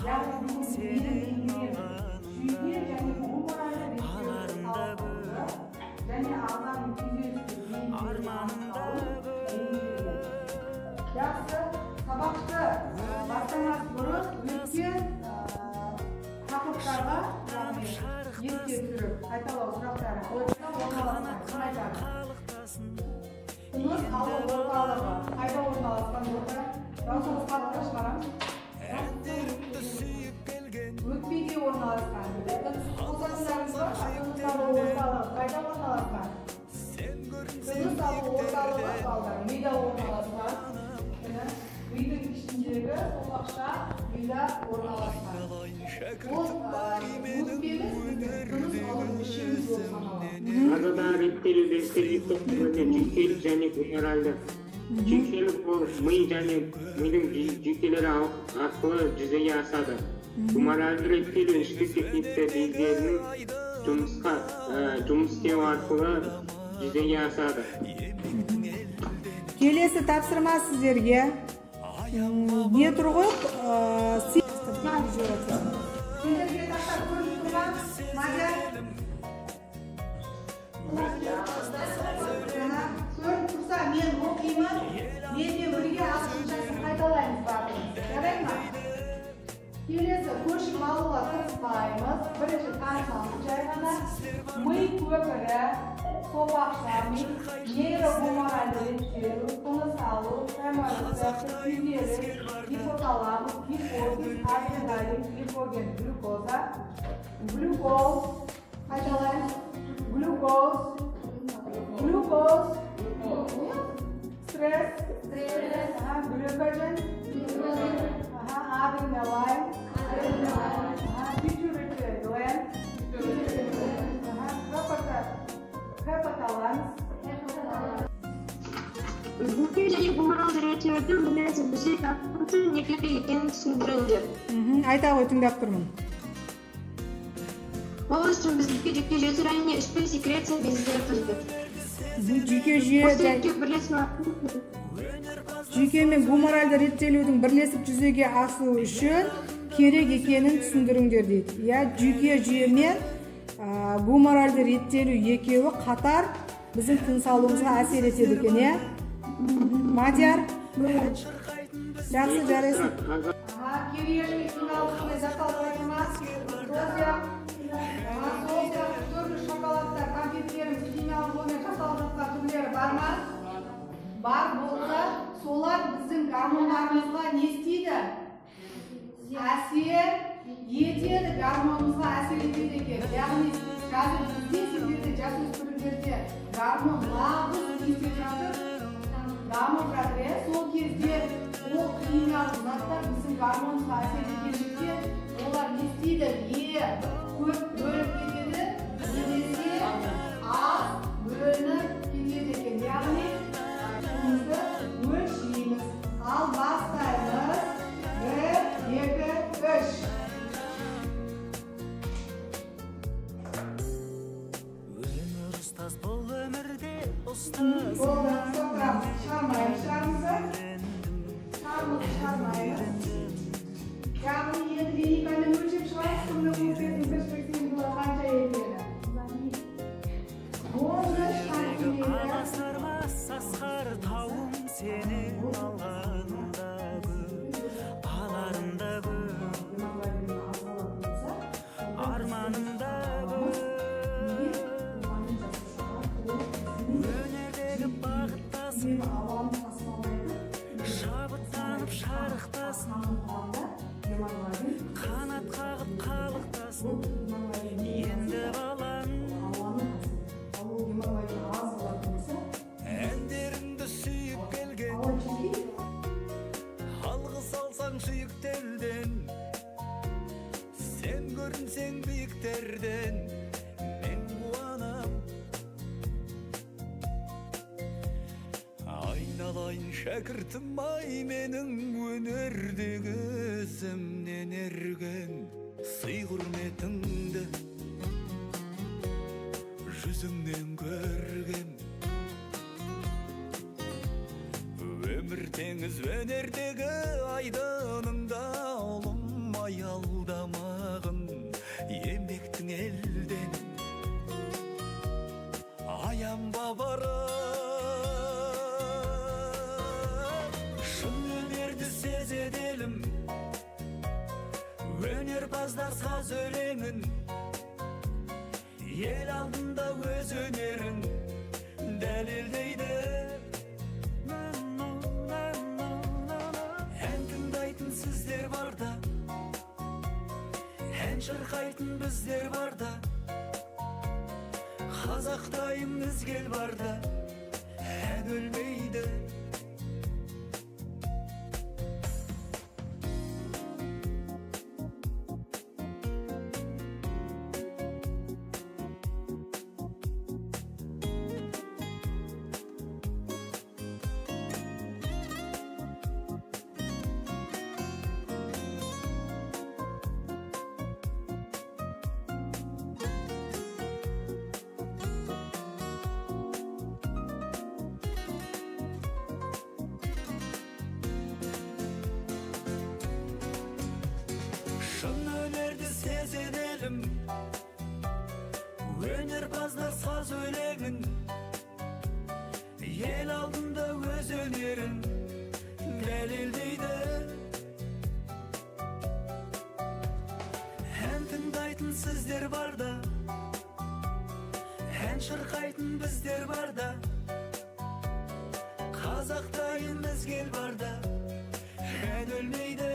Яғни бүгін жүйке және гуморальды реттеуді талқылауды және ағзаның күйзеліске бейімделуін меңгерген. Жақсы, сабақты бастамас бұрын өткен тақырыптарға, яғни еске түсіріп қайталау сұрақтары қойылса, орналасқан. Кім айтады? Тыныс алу орталығы қайда орналасқан? Орта дауысымыз шығарамыз. Өкпеде орналасқан. Қосатындарыңыз бар. Тыныс алу орталығы қайда орналасқан? Тыныс алу орталығы балдар мида орналасқан. Мидың ішіндегі сопақша мида орналасқан. Ол өкпеміз біздің тыныс алу мүшеміз болып саналады. Ағзадағы реттелу белсенділік жүйкелік және гуморальды. Жүйкелік ол ми және мидың жүйкелері арқылы жүзеге асады. Гуморальды реттелу ішкі секреция бездерінің жұмыс істеу арқылы жүзеге асады. Келесі тапсырма сіздерге. Не тұр ғой? Сендерге тақта көрініп тұрған, Мадияр? Көрініп тұрса, мен оқимын, менімен бірге ағылшыншасын қайталаймыз барлығымыз. Жарай ма? Келесі көшіп алуға тырыспаймыз. Бірінші танысамыз жай ғана. Ми көпірі, сопақша ми, нейрогуморальды реттеу, тыныс алу, терморецептор, күйзеліс, гипоталамус, гипофиз, адреналин, гликоген, глюкоза, глюкоз, қайталаймыз, глюкоз, глюкоз, стресс, глюкоген, адреналин, pituitary gland, гипоталамус. Жүйке және гуморалды реттеудің бірлесіп жүзеге асуы не керек екенін түсіндіріңдер. Айта ғой, тыңдап тұрмын. Ол үшін бізге жүйке жүйесі және ішкі секреция бездері қажет. Жүйке жүйе жүйке мен гуморальды реттелудің бірлесіп жүзеге асуы үшін керек екенін түсіндіріңдер дейді. Иә, жүйке жүйе мен гуморальды реттелу екеуі қатар біздің тыныс алуымызға әсер етеді екен, иә? Мадияр, жақсы, жарайсың. Кириешки химиялық жасалып жатыр ма? Сол сияқты түрлі шоколадтар, конфеттеріміз химиялық жолмен жасалып жатқан түрлері бар ма? Бар болса, солар біздің гормондарымызға не істейді? Әсер етеді, гормонымызға әсер етеді екен. Яғни қазір бізде, сендерде, жасөспірімдерде гормон нағыз не істеп жатыр? Дамып жатыр, иә? Сол кезде ол химиялық заттар біздің гормонымызға әсер еткендіктен олар не істейді? Не көп бөліп кетеді, немесе аз бөлініп кетеді екен. Яғни өлшейміз. Ал бастаймыз. 1, 2, 3. Болды, ұстап шығармаймыз шарымызды. Шарымызды шығармаймыз. Яғни енді линейкамен өлшеп шығамыз, кімнің өкпесінің тіршілік символы қанша екені. 13 сантиметр. Қанат қағып қалықтасын енді балаң. Әндеріңді сүйіп келген, алғыс алсаң сүйіктерден, сен көрінсең биіктерден, мен қуанам. Айналайын шәкіртім ай, менің өнердегі ісімнен ерген сый құрметіңді жүзіңнен көргем. Өмір теңіз өнердегі айдыныңда ұлым аялы. Таңба барып, шын өнерді сезеді елім, өнерпаздар саз өлеңін, ел алдында өз өнерін дәлелдейді. Ән тыңдайтын сіздер барда, ән шырқайтын біздер барда, қазақтайым ізгел барда, ән өлмейді. Шын өнерді сезеді елім, өнерпаздар саз өлеңін, ел алдында өз өнерін дәлелдейді. Ән тыңдайтын сіздер барда, ән шырқайтын біздер барда, қазақтайын ізгел барда, ән өлмейді.